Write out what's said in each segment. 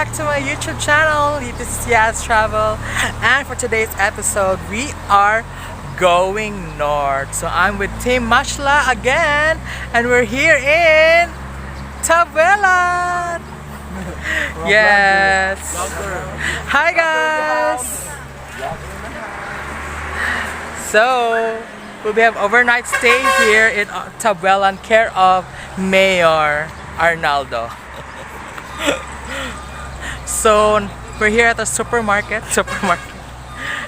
Back to my YouTube channel. This is Yaz Travel, and for today's episode, we are going north. So I'm with Team Mashla again, and we're here in Tabuelan. Yes. Hi, guys. So we'll be have overnight stay here in Tabuelan, care of Mayor Arnaldo. So we're here at a supermarket. Supermarket.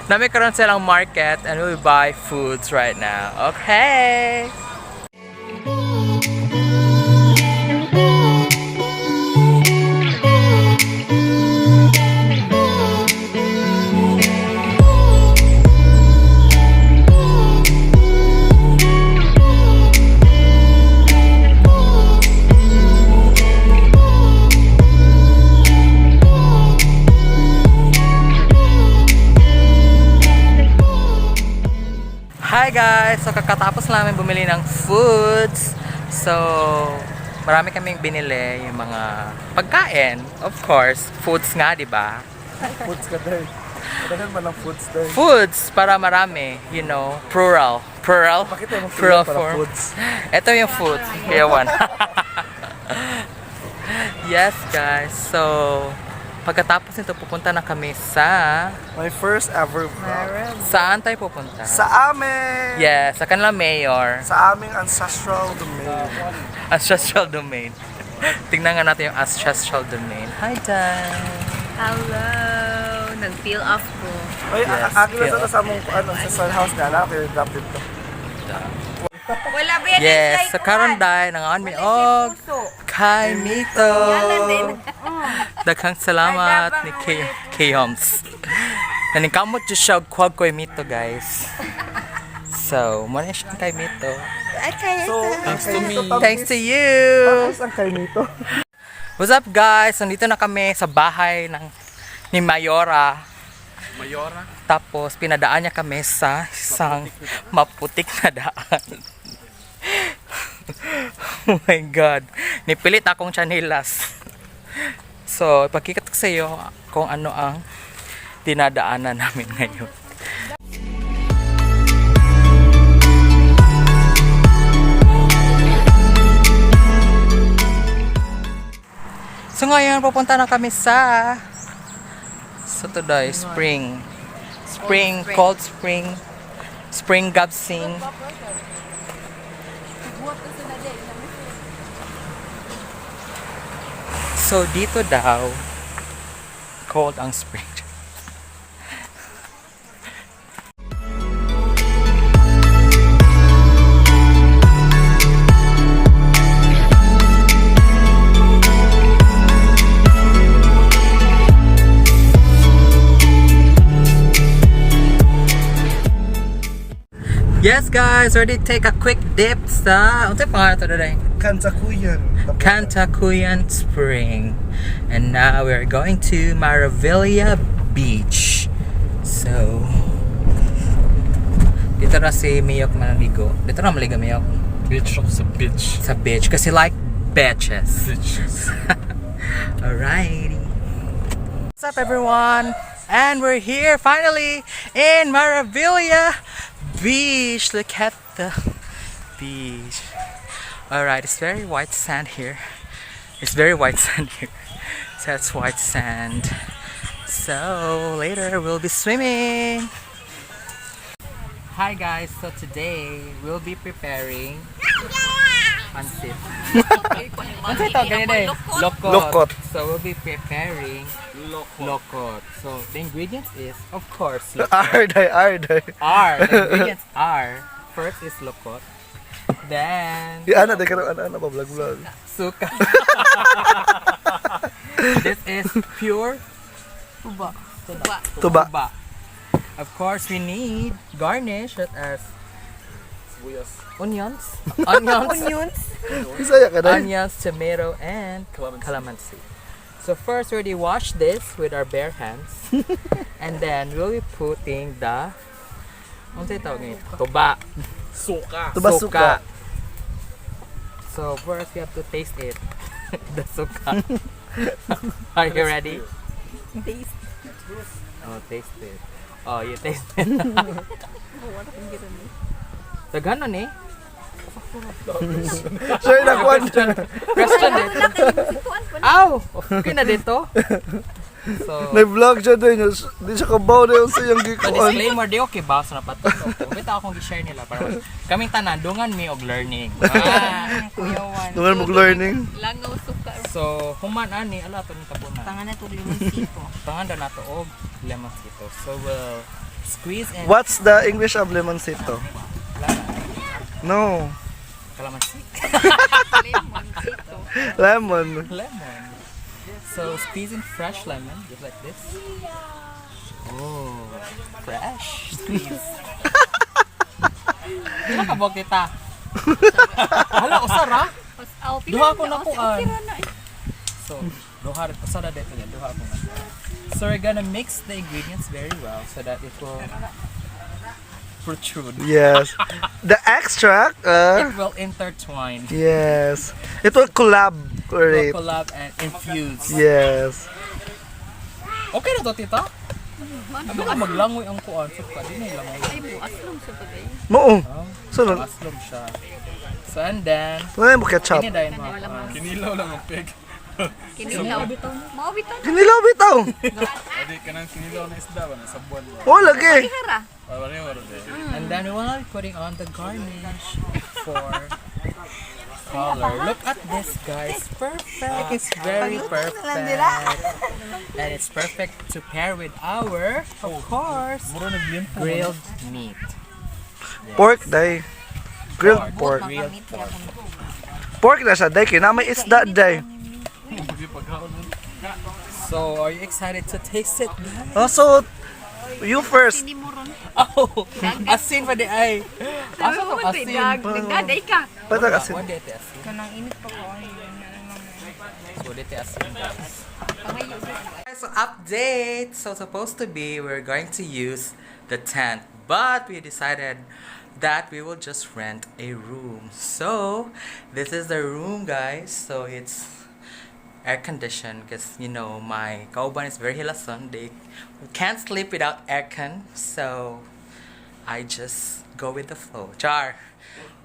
Naa mi karon sa ilang market and we'll buy foods right now. Okay. Hi, guys! So kakatapos namin bumili ng foods. So marami kaming binili, yung mga pagkain. Of course, foods nga, di ba? Foods ka dahil. Madagan man ng foods dahil. Foods para marami, plural. Plural? Pakita mo Plural para form. Foods. Ito yung foods. Here one. Yes, guys. So pagkatapos nito, pupunta na kami sa My first ever vlog. Saan tayo pupunta? Sa amin! Yes, sa kanilang mayor. Sa aming ancestral domain. Ancestral domain. Tingnan nga natin yung ancestral domain. Hi, Dan! Hello! Nag-peel off ko. Ay, Yes, akin na kaya- sa among ano, ancestral house nga na, kaya drop dito. Wala ba yan? Yes, sa karon day nangaon mi og kay Mito. Daghang salamat ni K K-Homs. Naningkamot jud siya og kuwag koy Mito, guys. So, mo na siya kay Mito. So, Thanks to me. Thanks to you. Tapos ang kay Mito. What's up, guys? Nandito na kami sa bahay ng ni Mayora. Mayora? Tapos pinadaan niya kami sa isang maputik na daan. Oh my God. Nipilit akong tsinelas. So, ipakita ko sa iyo kung ano ang dinadaanan namin ngayon. So ngayon, pupunta na kami sa today, spring. Spring, cold spring. Spring Gabsing. So dito daw, cold ang spring. Yes, guys, ready to take a quick dip sa unsay pangalan to today? Kantakuyan. Kantakuyan Spring. And now we're going to Maravilla Beach. So, dito na si Miyok manaligo. Dito na maligo, Miyok. Beach ako sa beach. Sa beach. Kasi like beaches. Beaches. Alrighty. What's up, everyone? And we're here finally in Maravilla Beach. Look at the beach. Alright, it's very white sand here. It's very white sand here. So that's white sand. So later we'll be swimming. Hi, guys, so today we'll be preparing pansit. Ano ito? Ganito eh. Lokot. Lokot. So we'll be preparing lokot. So the ingredients is, of course, lokot. Arday, arday. Are. The ingredients are, first is lokot. Then, Di ana, di ka ana, ana, pa vlog vlog. Suka. This is pure tuba. Tuba. Tuba. Of course, we need garnish such as onions. Onions. Onions? Bisaya ka dahil. Onions, tomato, and calamansi. So first, we already wash this with our bare hands. And then, we'll be putting the ano tawag nito? Tuba. Suka. Tuba suka. So first, we have to taste it. The suka. Are you ready? Taste. Oh, taste it. Oh, you taste it. Daghan ni. Sure na kuan. Question dito. Aw! Okay na dito. So, Nag-vlog siya din. Di siya kabaw na yung sa iyang so gikuan. disclaimer, di okay ba? So, napatulog ko. Bitaw akong gi-share nila. Para kaming tanan, dungan mi og learning. Ah. Kuya Juan. Dungan mo learning. Langaw suka. So, human ani, ala to ni tabunan. Tanga na to limoncito. Tangan na nato og lemoncito. So, we'll squeeze and What's the English of lemoncito? No. Kalamansi. Limoncito. Lemon. Lemon. So, squeeze in fresh lemon, just like this. Oh, fresh squeeze. Ano ka bog tita? Hala, usara. Duha ko na kuan. So, duha usara dito yan, duha ko na. So, we're gonna mix the ingredients very well so that it will protrude. Yes. The extract. It will intertwine. Yes. It will It will collaborate. collab and infuse. Yes. Okay na to, tita? Abi na maglangoy ang kuan. Suka, di na ilangoy. Ay, buaslong siya pag ay. Mo. Oh, So, aslom siya. So, and then, wala mo ketchup. kini dayon mga kuan. Kinilaw lang ang pig. Kinilaw. Mao bitaw na. Kinilaw bitaw. Adi kanang kinilaw na isda ba nasa buwan ba. Oh, lagi. Hara. Pareho ra ba? And then we will be putting on the garnish for color. Look at this, guys. Perfect. It's very perfect. And it's perfect to pair with our, of course, Mura naglimpo. grilled meat. Pork day. Grilled pork. Grilled pork. Pork na siya day kay na may isda day. So, are you excited to taste it, guys? Oh, so you first. Sinimuron. Oh, asin pa di ay. Asa to asin? Nagdaday ka. Patag asin. Wala dito asin. Kanang init pa ko. So, dito asin, guys. So update! So supposed to be we're going to use the tent, but we decided that we will just rent a room. So this is the room, guys. So it's air conditioned because you know my kauban is very hilason. They can't sleep without aircon. So I just go with the flow. Char.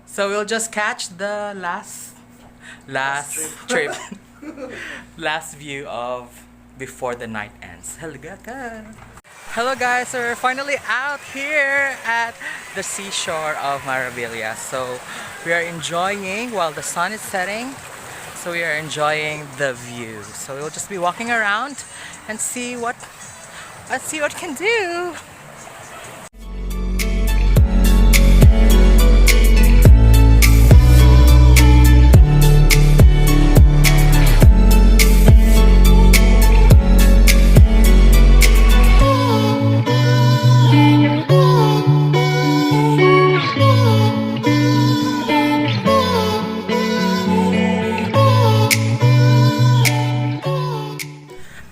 So we'll just catch the last trip. Last view of before the night ends. Hello guys. Hello guys, so we're finally out here at the seashore of Maravilla. So we are enjoying while the sun is setting. So we are enjoying the view. So we'll just be walking around and see what can do.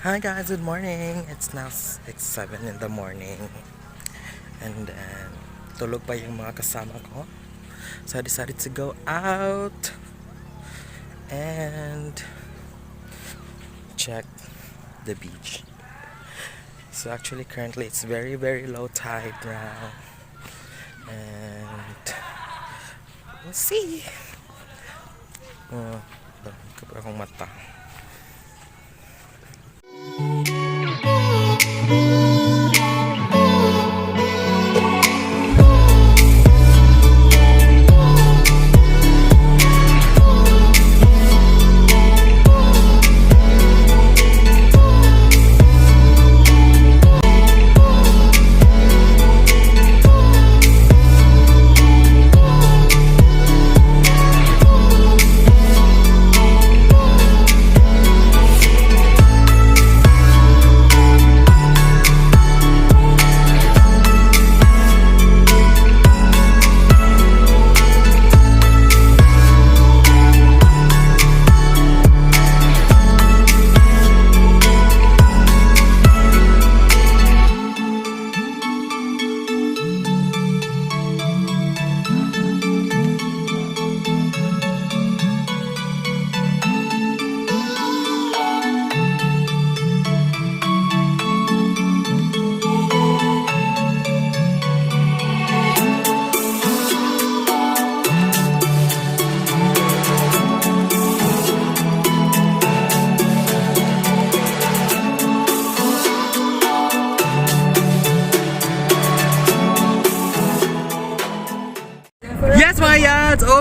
Hi guys, good morning. It's now it's 7 in the morning. And then tulog pa yung mga kasama ko. So I decided to go out and check the beach. So actually currently it's very, very low tide now. And we'll see. Oh, dami ko pa akong mata.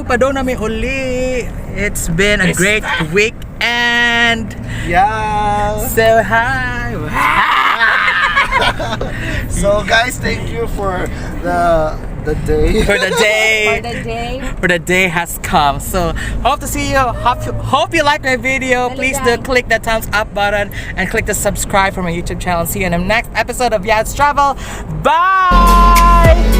Magpadong na mi uli. It's been a great weekend. So hi. So guys, thank you for the day. For the day. For the day. For the day has come. So hope to see you. Hope you like my video. Please do click the thumbs up button and click the subscribe for my YouTube channel. See you in the next episode of Yad's Travel. Bye.